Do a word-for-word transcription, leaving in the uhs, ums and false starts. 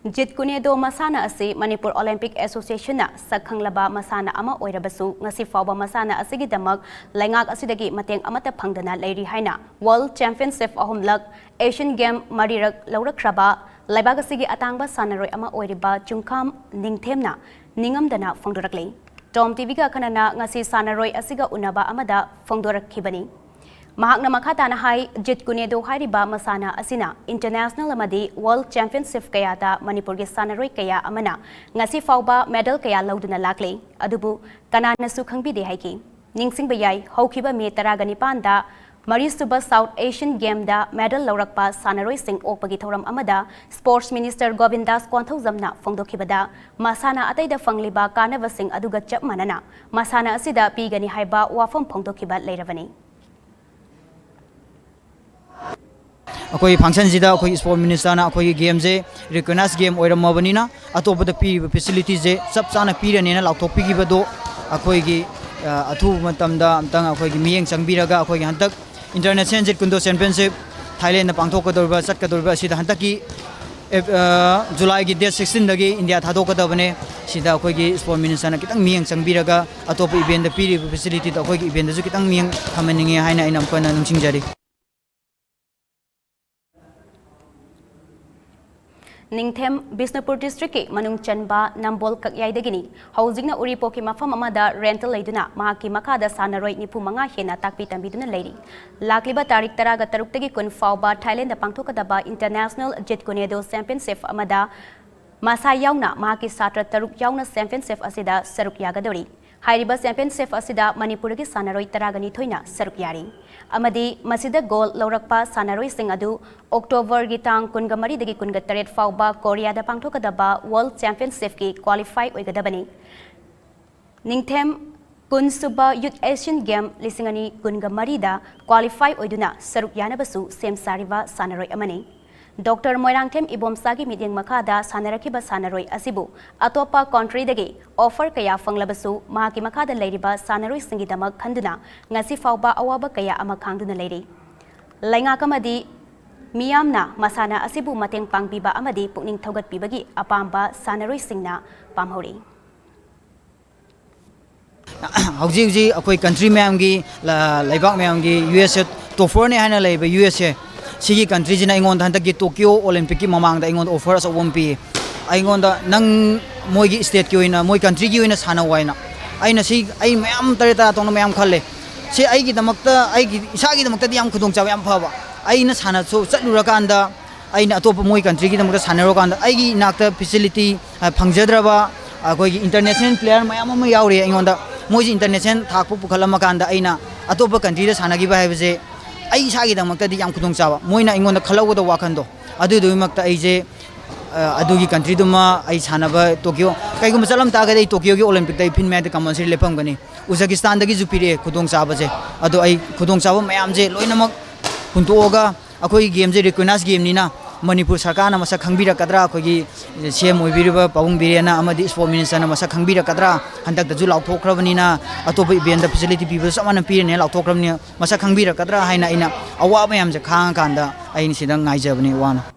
ꯖꯤꯠ ꯀꯨꯅꯦꯗꯣ ꯃꯁꯥꯟꯅ ꯑꯁꯤ ꯃꯅꯤꯄꯨꯔ ꯑꯣꯂꯤꯝꯄꯤꯛ ꯑꯦꯁꯣꯁꯤꯌꯦꯁꯟꯅ ꯁꯛꯈꯪꯂꯕ ꯃꯁꯥꯟꯅ ꯑꯃ ꯑꯣꯏꯔꯕꯁꯨ, ꯉꯁꯤ ꯐꯥꯎꯕ ꯃꯁꯥꯟꯅ ꯑꯁꯤꯒꯤꯗꯃꯛ ꯂꯩꯉꯥꯛ ꯑꯁꯤꯗꯒꯤ ꯃꯇꯦꯡ ꯑꯃꯠꯇ ꯐꯪꯗꯅ ꯂꯩꯔꯤ ꯍꯥꯏꯅ ꯋꯥꯔꯜꯗ ꯆꯦꯝꯄꯤꯌꯟꯁꯤꯞ ꯑꯍꯨꯝꯂꯛ, ꯑꯦꯁꯤꯌꯟ ꯒꯦꯝ ꯃꯔꯤꯔꯛ ꯂꯧꯔꯛꯈ꯭ꯔꯕ ꯂꯩꯕꯥꯛ ꯑꯁꯤꯒꯤ ꯑꯇꯥꯡꯕ ꯁꯥꯟꯅꯔꯣꯏ ꯑꯃ ꯑꯣꯏꯔꯤꯕ ꯆꯨꯡꯈꯥꯝ ꯅꯤꯡꯊꯦꯝꯅ ꯅꯤꯡꯉꯝꯗꯅ ꯐꯣꯡꯗꯣꯔꯛꯂꯤ꯫ ꯇꯣꯝ ꯇꯤꯚꯤꯒ ꯑꯈꯟꯅꯅ ꯉꯁꯤ ꯁꯥꯟꯅꯔꯣꯏ ꯑꯁꯤꯒ ꯎꯅꯕ ꯑꯃꯗ ꯐꯣꯡꯗꯣꯔꯛꯈꯤꯕꯅꯤ꯫ ꯃꯍꯥꯛꯅ ꯃꯈꯥ ꯇꯥꯅ ꯍꯥꯏ, ꯖꯤꯠ ꯀꯨꯅꯦꯗꯣ ꯍꯥꯏꯔꯤꯕ ꯃꯁꯥꯟꯅ ꯑꯁꯤꯅ ꯏꯟꯇꯔꯅꯦꯁꯅꯦꯜ ꯑꯃꯗꯤ ꯋꯥꯔꯜꯗ ꯆꯦꯝꯄꯤꯌꯟꯁꯤꯞ ꯀꯌꯥꯗ ꯃꯅꯤꯄꯨꯔꯒꯤ ꯁꯥꯟꯅꯔꯣꯏ ꯀꯌꯥ ꯑꯃꯅ ꯉꯁꯤ ꯐꯥꯎꯕ ꯃꯦꯗꯜ ꯀꯌꯥ ꯂꯧꯗꯨꯅ ꯂꯥꯛꯂꯤ, ꯑꯗꯨꯕꯨ ꯀꯅꯥꯅꯁꯨ ꯈꯪꯕꯤꯗꯦ ꯍꯥꯏꯈꯤ꯫ ꯅꯤꯡꯁꯤꯡꯕ ꯌꯥꯏ, ꯍꯧꯈꯤꯕ ꯃꯦ ꯇꯔꯥꯒ ꯅꯤꯄꯥꯟꯗ ꯃꯔꯤꯁꯨꯕ ꯁꯥꯎꯠ ꯑꯦꯁꯤꯌꯟ ꯒꯦꯝꯗ ꯃꯦꯗꯜ ꯂꯧꯔꯛꯄ ꯁꯥꯟꯅꯔꯣꯏꯁꯤꯡ ꯑꯣꯛꯄꯒꯤ ꯊꯧꯔꯝ ꯑꯃꯗ ꯁ꯭ꯄꯣꯔꯠꯁ ꯃꯤꯅꯤꯁꯇꯔ ꯒꯣꯕꯤꯟꯗꯥꯁ ꯀꯣꯟꯊꯧꯖꯝꯅ ꯐꯣꯡꯗꯣꯛꯈꯤꯕꯗ, ꯃꯁꯥꯟꯅ ꯑꯇꯩꯗ ꯐꯪꯂꯤꯕ ꯀꯥꯟꯅꯕꯁꯤꯡ ꯑꯗꯨꯒ ꯆꯞ ꯃꯥꯟꯅꯅ ꯃꯁꯥꯟꯅ ꯑꯁꯤꯗ ꯄꯤꯒꯅꯤ ꯍꯥꯏꯕ ꯋꯥꯐꯝ ꯐꯣꯡꯗꯣꯛꯈꯤꯕ ꯂꯩꯔꯕꯅꯤ꯫ ꯑꯩꯈꯣꯏꯒꯤ ꯐꯪꯁꯟꯁꯤꯗ ꯑꯩꯈꯣꯏꯒꯤ ꯁ꯭ꯄꯣꯔꯠ ꯃꯤꯅꯤꯁꯇꯔꯅ ꯑꯩꯈꯣꯏꯒꯤ ꯒꯦꯝꯁꯦ ꯔꯤꯀꯣꯒꯅꯥꯏꯖ ꯒꯦꯝ ꯑꯣꯏꯔꯝꯃꯕꯅꯤꯅ ꯑꯇꯣꯞꯄꯗ ꯄꯤꯔꯤꯕ ꯐꯦꯁꯤꯂꯤꯇꯤꯁꯦ ꯆꯞ ꯆꯥꯅ ꯄꯤꯔꯅꯦꯅ ꯂꯥꯎꯊꯣꯛꯄꯤꯈꯤꯕꯗꯣ ꯑꯩꯈꯣꯏꯒꯤ, ꯑ, ꯑꯊꯨꯕ ꯃꯇꯝꯗ ꯑꯝꯇꯪ ꯑꯩꯈꯣꯏꯒꯤ ꯃꯤꯠꯌꯦꯡ ꯆꯪꯕꯤꯔꯒ ꯑꯩꯈꯣꯏꯒꯤ ꯍꯟꯗꯛ ꯏꯟꯇꯔꯅꯦꯁꯅꯦꯜ ꯖꯤꯠ ꯀꯨꯟꯗꯣ ꯆꯦꯝꯄꯤꯌꯟꯁꯤꯞ ꯊꯥꯏꯂꯦꯟꯗ ꯄꯥꯡꯊꯣꯛꯀꯗꯧꯔꯤꯕ, ꯆꯠꯀꯗꯧꯔꯤꯕ ꯑꯁꯤꯗ ꯍꯟꯗꯛꯀꯤ ꯑꯦꯞ-, ꯑ, ꯖꯨꯂꯥꯏꯒꯤ ꯗꯦꯠ ꯁꯤꯛꯁꯇꯤꯟꯗꯒꯤ ꯏꯟꯗꯤꯌꯥ ꯊꯥꯗꯣꯛꯀꯗꯕꯅꯦ꯫ ꯁꯤꯗ ꯑꯩꯈꯣꯏꯒꯤ ꯁ꯭ꯄꯣꯔꯠ ꯃꯤꯅꯤꯁꯇꯔꯅ ꯈꯤꯇꯪ ꯃꯤꯠꯌꯦꯡ ꯆꯪꯕꯤꯔꯒ ꯑꯇꯣꯞꯄ ꯏꯚꯦꯟꯗ ꯄꯤꯔꯤꯕ ꯐꯦꯁꯤꯂꯤꯇꯤꯗꯣ ꯑꯩꯈꯣꯏꯒꯤ ꯏꯚꯦꯟꯗꯁꯨ ꯈꯤꯇꯪ ꯃꯤꯠꯌꯦꯡ ꯊꯝꯍꯟꯅꯤꯡꯉꯦ ꯍꯥꯏꯅ ꯑꯩꯅ ꯑꯃꯨꯛ ꯍꯟꯅ ꯅꯤꯡꯁꯤꯡꯖꯔꯤ꯫ ꯅꯤꯡꯊꯦꯝ, ꯕꯤꯁꯅꯨꯄꯨꯔ ꯗꯤꯁꯇ꯭ꯔꯤꯛꯀꯤ ꯃꯅꯨꯡ ꯆꯟꯕ ꯅꯝꯕꯣꯜ ꯀꯛꯌꯥꯏꯗꯒꯤꯅꯤ꯫ ꯍꯧꯖꯤꯛꯅ ꯎꯔꯤꯄꯣꯛꯀꯤ ꯃꯐꯝ ꯑꯃꯗ ꯔꯦꯟꯠꯇ ꯂꯩꯗꯨꯅ ꯃꯍꯥꯛꯀꯤ ꯃꯈꯥꯗ ꯁꯥꯟꯅꯔꯣꯏ ꯅꯤꯐꯨ ꯃꯉꯥ ꯍꯦꯟꯅ ꯇꯥꯛꯄꯤ ꯇꯝꯕꯤꯗꯨꯅ ꯂꯩꯔꯤ꯫ ꯂꯥꯛꯂꯤꯕ ꯇꯥꯔꯤꯛ ꯇꯔꯥꯒ ꯇꯔꯨꯛꯇꯒꯤ ꯀꯨꯟ ꯐꯥꯎꯕ ꯊꯥꯏꯂꯦꯟꯗ ꯄꯥꯡꯊꯣꯛꯀꯗꯕ ꯏꯟꯇꯔꯅꯦꯁꯅꯦꯜ ꯖꯤꯠ ꯀꯨꯅꯦꯗꯣ ꯆꯦꯝꯄꯤꯌꯟꯁꯤꯞ ꯑꯃꯗ ꯃꯁꯥ ꯌꯥꯎꯅ ꯃꯍꯥꯛꯀꯤ ꯁꯥꯇ꯭ꯔ ꯇꯔꯨꯛ ꯌꯥꯎꯅ ꯆꯦꯝꯄꯤꯌꯟꯁꯤꯞ ꯑꯁꯤꯗ ꯁꯔꯨꯛ ꯌꯥꯒꯗꯧꯔꯤ꯫ ꯍꯥꯏꯔꯤꯕ ꯆꯦꯝꯄꯤꯌꯟꯁꯤꯞ ꯑꯁꯤꯗ ꯃꯅꯤꯄꯨꯔꯒꯤ ꯁꯥꯟꯅꯔꯣꯏ ꯇꯔꯥꯒ ꯅꯤꯊꯣꯏꯅ ꯁꯔꯨꯛ ꯌꯥꯔꯤ ꯑꯃꯗꯤ ꯃꯁꯤꯗ ꯒꯣꯜ ꯂꯧꯔꯛꯄ ꯁꯥꯟꯅꯔꯣꯏꯁꯤꯡ ꯑꯗꯨ ꯑꯣꯛꯇꯣꯕꯔꯒꯤ ꯇꯥꯡ ꯀꯨꯟꯒ ꯃꯔꯤꯗꯒꯤ ꯀꯨꯟꯒ ꯇꯔꯦꯠ ꯐꯥꯎꯕ ꯀꯣꯔꯤꯌꯥꯗ ꯄꯥꯡꯊꯣꯛꯀꯗꯕ ꯋꯥꯔꯜꯗ ꯆꯦꯝꯄꯤꯌꯟꯁꯤꯞꯀꯤ ꯀ꯭ꯋꯥꯂꯤꯐꯥꯏ ꯑꯣꯏꯒꯗꯕꯅꯤ꯫ ꯅꯤꯡꯊꯦꯝ, ꯀꯨꯟꯁꯨꯕ ꯌꯨꯊ ꯑꯦꯁꯤꯌꯟ ꯒꯦꯝ ꯂꯤꯁꯤꯡ ꯑꯅꯤ ꯀꯨꯟꯒ ꯃꯔꯤꯗ ꯀ꯭ꯋꯥꯂꯤꯐꯥꯏ ꯑꯣꯏꯗꯨꯅ ꯁꯔꯨꯛ ꯌꯥꯅꯕꯁꯨ ꯁꯦꯝ ꯁꯥꯔꯤꯕ ꯁꯥꯟꯅꯔꯣꯏ ꯑꯃꯅꯤ꯫ ꯗꯣꯛꯇꯔ ꯃꯣꯏꯔꯥꯡꯊꯦꯝ ꯏꯕꯣꯝꯆꯥꯒꯤ ꯃꯤꯠꯌꯦꯡ ꯃꯈꯥꯗ ꯁꯥꯟꯅꯔꯛꯈꯤꯕ ꯁꯥꯟꯅꯔꯣꯏ ꯑꯁꯤꯕꯨ ꯑꯇꯣꯞꯄ ꯀꯟꯇ꯭ꯔꯤꯗꯒꯤ ꯑꯣꯐꯔ ꯀꯌꯥ ꯐꯪꯂꯕꯁꯨ ꯃꯍꯥꯛꯀꯤ ꯃꯈꯥꯗ ꯂꯩꯔꯤꯕ ꯁꯥꯟꯅꯔꯣꯏꯁꯤꯡꯒꯤꯗꯃꯛ ꯈꯟꯗꯨꯅ ꯉꯁꯤ ꯐꯥꯎꯕ ꯑꯋꯥꯕ ꯀꯌꯥ ꯑꯃ ꯈꯥꯡꯗꯨꯅ ꯂꯩꯔꯤ꯫ ꯂꯩꯉꯥꯛ ꯑꯃꯗꯤ ꯃꯤꯌꯥꯝꯅ ꯃꯁꯥꯟꯅ ꯑꯁꯤꯕꯨ ꯃꯇꯦꯡ ꯄꯥꯡꯕꯤꯕ ꯑꯃꯗꯤ ꯄꯨꯛꯅꯤꯡ ꯊꯧꯒꯠꯄꯤꯕꯒꯤ ꯑꯄꯥꯝꯕ ꯁꯥꯟꯅꯔꯣꯏꯁꯤꯡꯅ ꯄꯥꯝꯍꯧꯔꯤ꯫ ꯍꯧꯖꯤꯛ ꯍꯧꯖꯤꯛ ꯑꯩꯈꯣꯏ ꯀꯟꯇ꯭ꯔꯤ ꯃꯌꯥꯝꯒꯤ, ꯂ-, ꯂꯩꯕꯥꯛ ꯃꯌꯥꯝꯒꯤ ꯌꯨ ꯑꯦꯁ ꯑꯦ ꯇꯣꯞ ꯐꯣꯔꯅꯦ ꯍꯥꯏꯅ ꯂꯩꯕ ꯌꯨ ꯑꯦꯁ ꯑꯦ ꯁꯤꯒꯤ ꯀꯟꯇ꯭ꯔꯤꯁꯤꯅ ꯑꯩꯉꯣꯟꯗ ꯍꯟꯗꯛꯀꯤ ꯇꯣꯀꯤꯌꯣ ꯑꯣꯂꯦꯝꯄꯤꯛꯀꯤ ꯃꯃꯥꯡꯗ ꯑꯩꯉꯣꯟꯗ ꯑꯣꯐꯔ ꯑꯆꯧꯕ ꯑꯃ ꯄꯤꯌꯦ꯫ ꯑꯩꯉꯣꯟꯗ ꯅꯪ ꯃꯣꯏꯒꯤ ꯁ꯭ꯇꯦꯠꯀꯤ ꯑꯣꯏꯅ, ꯃꯣꯏ ꯀꯟꯇ꯭ꯔꯤꯒꯤ ꯑꯣꯏꯅ ꯁꯥꯟꯅꯧ ꯍꯥꯏꯅ꯫ ꯑꯩꯅ ꯁꯤ, ꯑꯩ ꯃꯌꯥꯝ ꯇꯔꯦꯠ ꯇꯔꯥ ꯇꯧꯅ ꯃꯌꯥꯝ ꯈꯜꯂꯦ꯫ ꯁꯤ ꯑꯩꯒꯤꯗꯃꯛꯇ, ꯑꯩꯒꯤ ꯏꯁꯥꯒꯤꯗꯃꯛꯇꯗꯤ ꯌꯥꯝ ꯈꯨꯗꯣꯡꯆꯥꯕ ꯌꯥꯝ ꯐꯕ꯫ ꯑꯩꯅ ꯁꯥꯟꯅ ꯆꯠꯂꯨꯔꯀꯥꯟꯗ ꯑꯩꯅ ꯑꯇꯣꯞꯄ ꯃꯣꯏ ꯀꯟꯇ꯭ꯔꯤꯒꯤꯗꯃꯛꯇ ꯁꯥꯟꯅꯔꯨꯀꯥꯟꯗ ꯑꯩꯒꯤ ꯏꯅꯥꯛꯇ ꯐꯦꯁꯤꯂꯤꯇꯤ, ꯑ, ꯐꯪꯖꯗ꯭ꯔꯕ ꯑꯩꯈꯣꯏꯒꯤ ꯏꯟꯇꯔꯅꯦꯁꯅꯦꯜ ꯄ꯭ꯂꯦꯌꯔ ꯃꯌꯥꯝ ꯑꯃ ꯌꯥꯎꯔꯤ ꯑꯩꯉꯣꯟꯗ꯫ ꯃꯣꯏꯁꯤ ꯏꯟꯇꯔꯅꯦꯁꯅꯦꯜ ꯊꯥꯛꯄꯨ ꯄꯨꯈꯠꯂꯝꯃꯀꯥꯟꯗ ꯑꯩꯅ ꯑꯇꯣꯞꯄ ꯀꯟꯇ꯭ꯔꯤꯗ ꯁꯥꯟꯅꯈꯤꯕ ꯍꯥꯏꯕꯁꯦ ꯑꯩ ꯏꯁꯥꯒꯤꯗꯃꯛꯇꯗꯤ ꯌꯥꯝ ꯈꯨꯗꯣꯡꯆꯥꯕ꯫ ꯃꯣꯏꯅ ꯑꯩꯉꯣꯟꯗ ꯈꯜꯍꯧꯒꯗꯕ ꯋꯥꯈꯜꯗꯣ, ꯑꯗꯨꯗꯨꯒꯤꯃꯛꯇ ꯑꯩꯁꯦ, ꯑ, ꯑꯗꯨꯒꯤ ꯀꯟꯇ꯭ꯔꯤꯗꯨꯃ ꯑꯩ ꯁꯥꯟꯅꯕ ꯇꯣꯀꯤꯌꯣ, ꯀꯩꯒꯨꯝꯕ ꯆꯠꯂꯝ ꯇꯥꯔꯒꯗꯤ ꯑꯩ ꯇꯣꯀꯤꯌꯣꯒꯤ ꯑꯣꯂꯦꯝꯄꯤꯛꯇ ꯑꯩ ꯐꯤꯜ ꯃꯌꯥꯏꯗ ꯀꯝꯄꯜꯁꯔꯤ ꯂꯦꯞꯄꯝꯒꯅꯤ꯫ ꯎꯖꯕꯦꯀꯤꯁꯇꯥꯟꯗꯒꯤꯁꯨ ꯄꯤꯔꯛꯑꯦ ꯈꯨꯗꯣꯡꯆꯥꯕꯁꯦ꯫ ꯑꯗꯣ ꯑꯩ ꯈꯨꯗꯣꯡꯆꯥꯕ ꯃꯌꯥꯝꯁꯦ ꯂꯣꯏꯅꯃꯛ ꯍꯨꯟꯗꯣꯛꯑꯒ ꯑꯩꯈꯣꯏꯒꯤ ꯒꯦꯝꯁꯦ ꯔꯤꯀꯣꯛꯅꯥꯏꯖ ꯒꯦꯝꯅꯤꯅ ꯃꯅꯤꯄꯨꯔ ꯁꯔꯀꯥꯔꯅ ꯃꯁꯛ ꯈꯪꯕꯤꯔꯛꯀꯗ꯭ꯔꯥ, ꯑꯩꯈꯣꯏꯒꯤ ꯁꯤ ꯑꯦꯝ ꯑꯣꯏꯕꯤꯔꯤꯕ ꯄꯥꯕꯨꯡ ꯕꯤꯔꯦꯟꯅ ꯑꯃꯗꯤ ꯁ꯭ꯄꯣꯔꯠ ꯃꯤꯅꯤꯁꯇꯔꯅ ꯃꯁꯛ ꯈꯪꯕꯤꯔꯛꯀꯗ꯭ꯔꯥ, ꯍꯟꯗꯛꯇꯁꯨ ꯂꯥꯎꯊꯣꯛꯈ꯭ꯔꯕꯅꯤꯅ ꯑꯇꯣꯞꯄ ꯏꯚꯦꯟꯗ ꯐꯦꯁꯤꯂꯤꯇꯤ ꯄꯤꯕꯗ ꯆꯞ ꯃꯥꯟꯅ ꯄꯤꯔꯅꯤ ꯂꯥꯎꯊꯣꯛꯈ꯭ꯔꯕꯅꯤꯅ ꯃꯁꯛ ꯈꯪꯕꯤꯔꯛꯀꯗ꯭ꯔꯥ ꯍꯥꯏꯅ ꯑꯩꯅ ꯑꯋꯥꯕ ꯃꯌꯥꯝꯁꯦ ꯈꯥꯡꯉꯀꯥꯟꯗ ꯑꯩꯅ ꯁꯤꯗ ꯉꯥꯏꯖꯕꯅꯤ ꯋꯥꯅ꯫